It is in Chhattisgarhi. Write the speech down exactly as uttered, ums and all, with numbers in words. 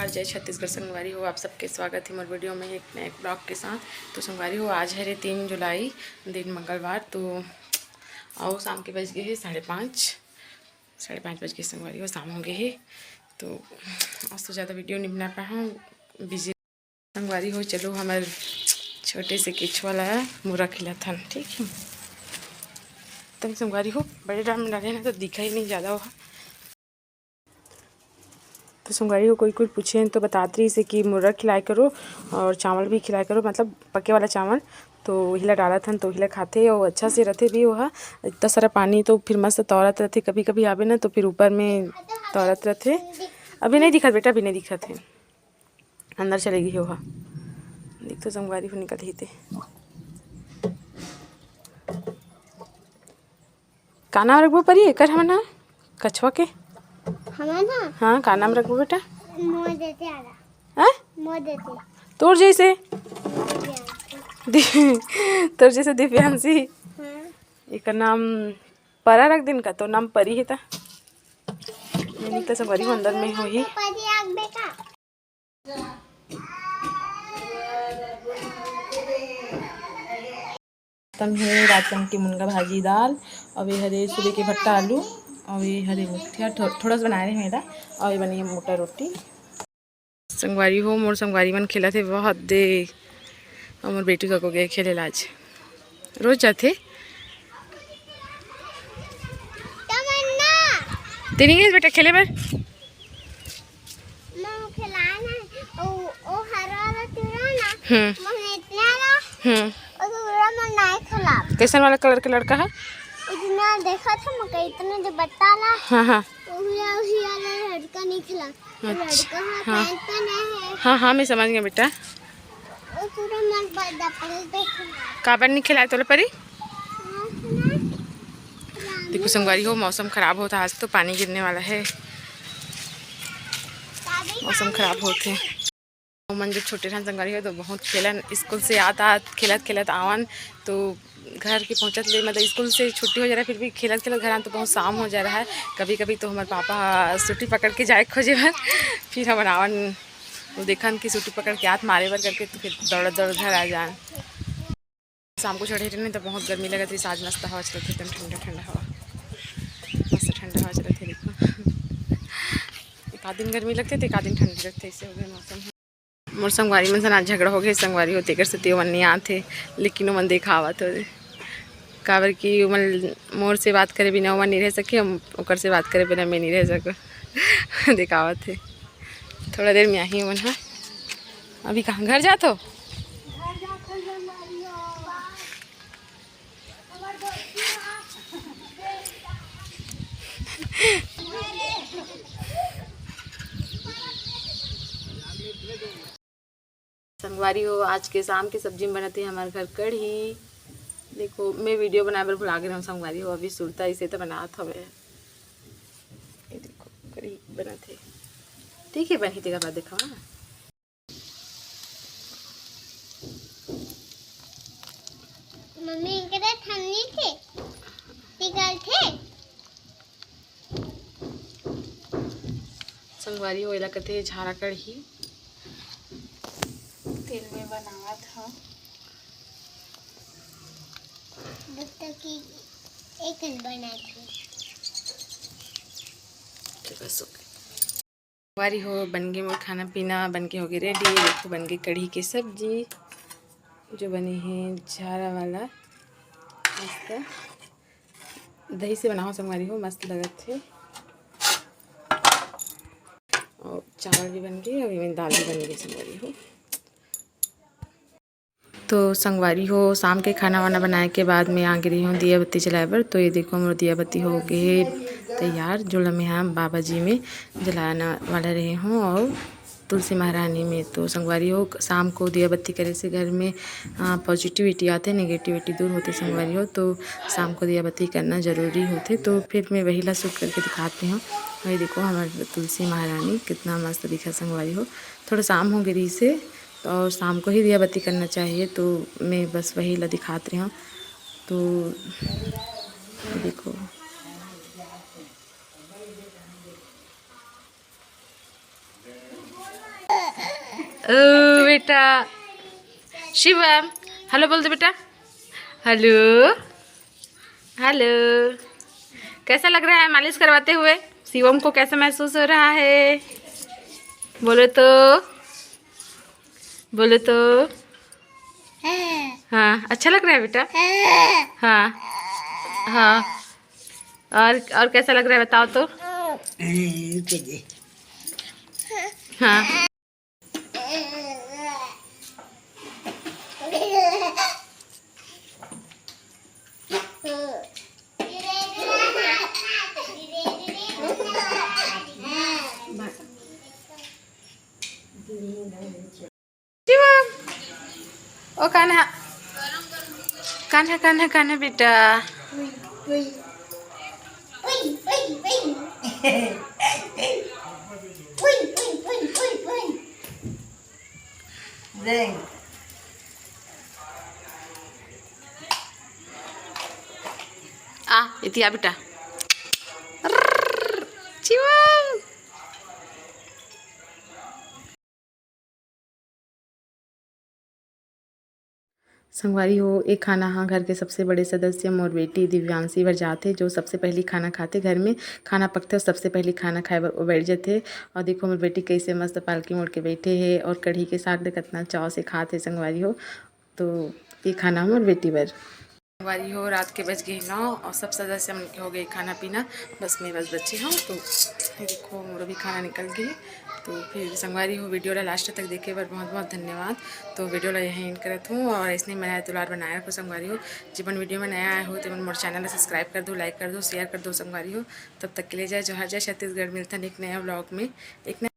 जय छत्तीसगढ़ संगवारी हो, आप सबके स्वागत हे मोर वीडियो में एक नए ब्लॉग के साथ। तो संगवारी हो, आज हरे तीन जुलाई, दिन मंगलवार। तो अउ शाम के बज गे हे साढ़े पाँच, साढ़े पाँच बज गे संगवारी हो, शाम हो गे हे। तो आज तो ज़्यादा वीडियो नहीं बना पाए हँव, बिजी संगवारी हो। चलो, हमर छोटे से केचवा ला मुर्रा खिलाथन, ठीक है। तभी संगवारी हो, बड़े ड्राम में डाले ना तो दिखा ही नहीं ज़्यादा हुआ। तो संगवारी हो, कोई कोई पूछे तो बतात रहिसे कि मुर्रा खिलाए करो और चावल भी खिलाए करो, मतलब पके वाला चावल। तो हिला डालत हन तो हिला खाथे और अच्छा से रथे भी। वह इतना सारा पानी तो फिर मस्त तौरत रथे, कभी कभी आवे ना तो फिर ऊपर में तौरत रथे। अभी नहीं दिखत बेटा, अभी नहीं दिखत है, अंदर चले गई ओहा। देख तो संगवारी हो निकल ही ते। का नाम रखबो परी एकर हमन ह? कछुआ के? हमन ह? हाँ, का नाम रखबो बेटा? मोर जैसे आला। हैं? मोर जैसे। तोर जैसे? मोर जैसे। दि-, तोर जैसे दिव्यांशी। हाँ। एकर नाम परा रख दिन का, तोर नाम परी हे ता। नहीं तो संगवारी हो अंदर में होही। परी आग बेटा। तम हे राजकन के मुनगा भाजी दाल, अउ ये हरे सुबह के भट्टा आलू, अउ ये हरे मुठिया थो-, थोड़ा सा बनाए रहे मेरा, अउ ये बनी है मोटा रोटी। संगवारी हो, मोर संगवारी मन खेलत हे बहुत दे, अउ मोर बेटी का को गए खेले ला आज, रोज जाथे। तमन्ना। तेरी गई बेटा खेले बर? मम खेलाए ना, ओ, ओ हरा वाला टूरा ना, हम्म। मम इतना ला, हम्म। ओ टूरा मम नाय खेला। कैसन वाला कलर के लड़का है? इतना देखा था मका इतना जो बट्टा ला। हाँ, हाँ। उहिया, उहिया ला लड़का नहीं खेला। अच्छा, लड़का है, हाँ। पैंट पहना है। हाँ, हाँ, मैं समझ गया बेटा। ओ टूरा मन बड़ा पहले देखा। काबर नहीं खिलाए तोला परी? हाँ, सुना। देखो संगवारी हो, मौसम खराब होता, आज तो पानी गिरने वाला है, मौसम खराब होते। हमन जब छोटे रहन संगवारी हो तो बहुत खेलन, स्कूल से आत आत खेलत खेलत आवन तो घर के पहुँचत ले, मतलब स्कूल से छुट्टी हो जा रहा है फिर भी खेलत खेलत घर आन तो बहुत शाम हो जा रहा है। कभी कभी तो हमारे पापा छुट्टी पकड़ के जाए खोजे बर, फिर हमन आवन वो देखन कि छुट्टी पकड़ के आत मारे बर करके तो फिर दौड़त दौड़त घर आ जान। शाम को चढ़े रहे तो बहुत गर्मी लगत रही, आज मस्त हवा चलत हे, एकदम ठंडा ठंडा हवा, मस्त ठंडा हवा चलत हे। देखो एक आध दिन गर्मी लगथे तो एक आध दिन ठंडा लगथे, ऐसे हो गए मौसम। मोर संगवारी मन से ना झगड़ा हो गए, संगवारी हो तेकर से तेवन नहीं आत हे, लेकिन ओमन देखावत हो, काबर कि ओमन मोर से बात करे बिना ओमन नहीं रह सके, हम ओकर से बात करे बिना मैं नहीं रह सकूँ। देखावत हे, थोड़ा देर में आही ओमन। हाँ, अभी कहाँ घर जात हो? संगवारी हो, आज के शाम के सब्जी में बनत हे हमार घर कढ़ी। देखो, मैं वीडियो बनाए बर भुला गे रहूँ संगवारी हो, अभी सुरता इसे तो बनात हवे। ये देखो, कढ़ी बनत हे, ठीक है, बनही तेकर बाद देखा। मम्मी, एकरे ठंडी थे, पिघल थे। संगवारी हो, एला कथे झारा कढ़ी। तेल में बनावत हव। जब तक कि एक बनात हव। बस हो गया। संगवारी हो, बन गे मोर खाना पीना, बन के हो गे रेडी। देखो, बन गे कढ़ी के सब्जी, जो बने हे झारा वाला, मस्त दही से बनाओ संगवारी हो, मस्त लगत हे। और चावल भी बन गे, अउ एमे दाल भी बन गे संगवारी हो। तो संगवारी हो, शाम के खाना वाना बनाए के बाद में आ गे रही हूँ दिया बत्ती जलाए बर। तो ये देखो, मोर दिया बत्ती हो गए तैयार, जो ल मैं ह बाबा जी में जलाना वाला रहे हूँ और तुलसी महारानी में। तो संगवारी हो, शाम को दिया बत्ती करे से घर में, आ, पॉजिटिविटी आते, नेगेटिविटी दूर होते संगवारी हो। तो शाम को दिया बत्ती करना जरूरी होते। तो फिर मैं वही ला शूट करके दिखाती हूँ। वही देखो, हमारे तुलसी महारानी कितना मस्त दिखा संगवारी हो। थोड़ा शाम हो गई रही से, तो और शाम को ही दिया बत्ती करना चाहिए, तो मैं बस वही ला दिखात रही हूँ। तो देखो, ओ बेटा शिवम, हेलो बोल दे बेटा। Hello, hello. कैसा लग रहा है मालिश करवाते हुए? शिवम को कैसा महसूस हो रहा है? बोलो तो, बोलो तो। हाँ, अच्छा लग रहा है बेटा? हाँ, हाँ। और, और कैसा लग रहा है बताओ तो? हाँ। शिवम, ओ कान्हा, कान्हा, कान्हा, कान्हा बेटा। आ, इति आ बेटा। शिवम। संगवारी हो, ए खाना ह घर के सबसे बड़े सदस्य मोर बेटी दिव्यांशी बर जाथे, जो सबसे पहली खाना खाथे। घर में खाना पकथे अउ सबसे पहली खाना खाए बर वो बैठ जथे। और देखो मोर बेटी कैसे मस्त पालकी मोड़ के बैठे हे और कढ़ी के साग दे कतना चाव से खात हे संगवारी हो। तो ये खाना मोर बेटी बर। संगवारी हो, रात के बज गए नौ और सब सदस्य मन के हो गए खाना पीना, बस मैं बस बची हूँ। तो ये देखो मोर भी खाना निकल गए। तो फिर संगवारी हो, वीडियो ला लास्ट तक देखे बर बहुत बहुत धन्यवाद। तो वीडियो ला यहीं एंड करत हूँ और ऐसने मया दुलार बनाए रखो संगवारी हो। जेमन वीडियो में नया आए हो तेमन मोर चैनल ला सब्सक्राइब कर दो, लाइक कर दो, शेयर कर दो संगवारी हो। तब तक के लिए जय जोहार, जय छत्तीसगढ़। मिलथन एक नया व्लॉग में, एक नया